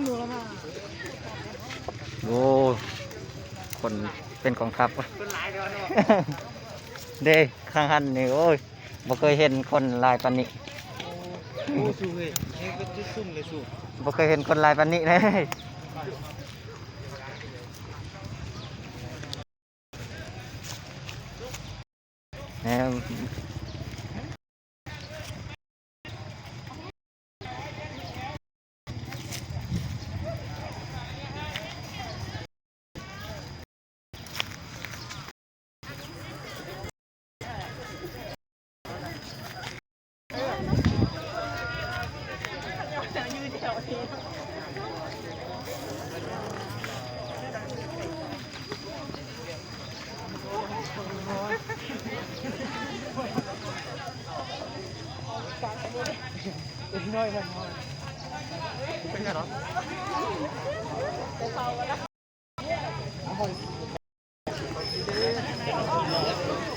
ໂອ້ ຄົນເປັນກອງທັບເດ້ ຂ້າງຫັ້ນນີ້ ໂອ້ຍ ບໍ່ເຄີຍເຫັນຄົນຫຼາຍປານນີ້. ໂອ້ ສູ້ເຮີ້ຍ ນີ້ກໍຈຸດສຸມເລີຍສູ້ ບໍ່ເຄີຍເຫັນຄົນຫຼາຍປານນີ້ເລີຍ. ແມ່ນ.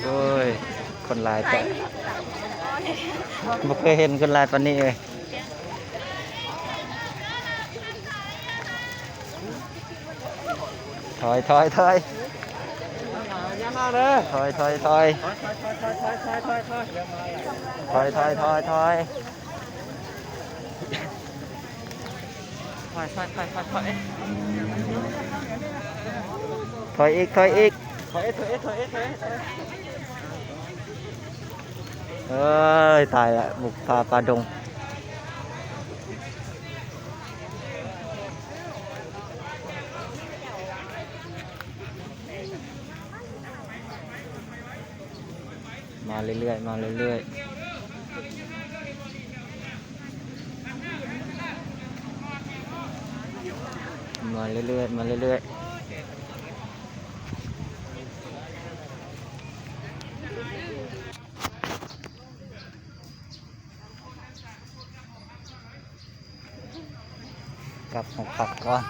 ໂອ້ຍ ຄົນຫຼາຍແທ້ ບໍ່ເຄີຍເຫັນຄົນຫຼາຍປານນີ້ເລີຍ. ຖອຍ ຖອຍ ຖອຍ ຖອຍ ຖອຍ ຖອຍ ຖອຍ ຖອຍ ຖອຍ ຖອຍ ຖອຍ ຖອຍ ຖອຍ ຖອຍ ຖອຍ ຖອຍ ຖອຍອີກ ຖອຍອີກ ຖອຍອີກ ຖອຍອີກ ຖອຍອີກ ຖອຍອີກ ເອີຍ ຕາຍລະ ບຸກປ່າປ່າດົງ. ມາເລື້ອຍໆ ມາເລື້ອຍໆ ມາເລື້ອຍໆ ມາເລື້ອຍໆ. ກັບຫ້ອງພັກກ່ອນ.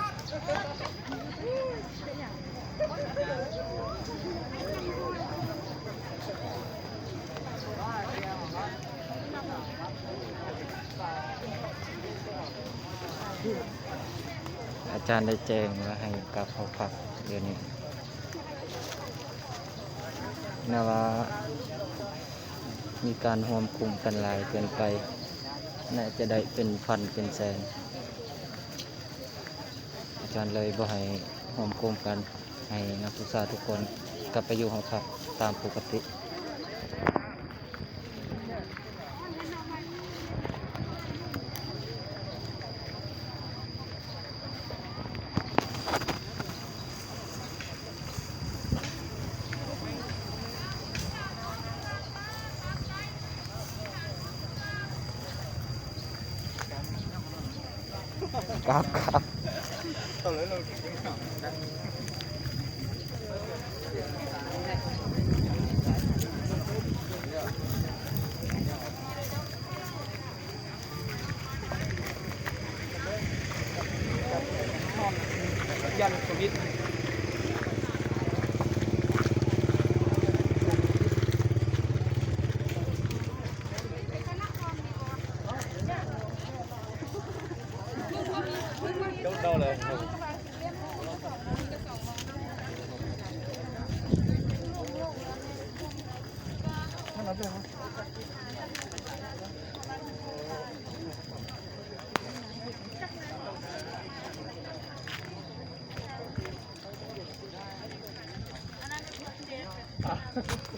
ອາຈານໄດ້ແຈ້ງວ່າໃຫ້ກັບຫ້ອງພັກດຽວນີ້. ແນວວ່າມີການຮວມກຸ່ມກັນຫຼາຍເກີນໄປ ໜ້າຈະໄດ້ເປັນພັນເປັນແສນ. ອາຈານເລີຍບໍ່ໃຫ້ຮວມກຸ່ມກັນ, ໃຫ້ນັກສຶກສາທຸກຄົນກັບໄປຢູ່ຫ້ອງພັກຕາມປົກກະຕິ. ຄັບ ຄັບ. ຢ້ານໂຄວິດ. ອັນນັ້ນເຈັບ.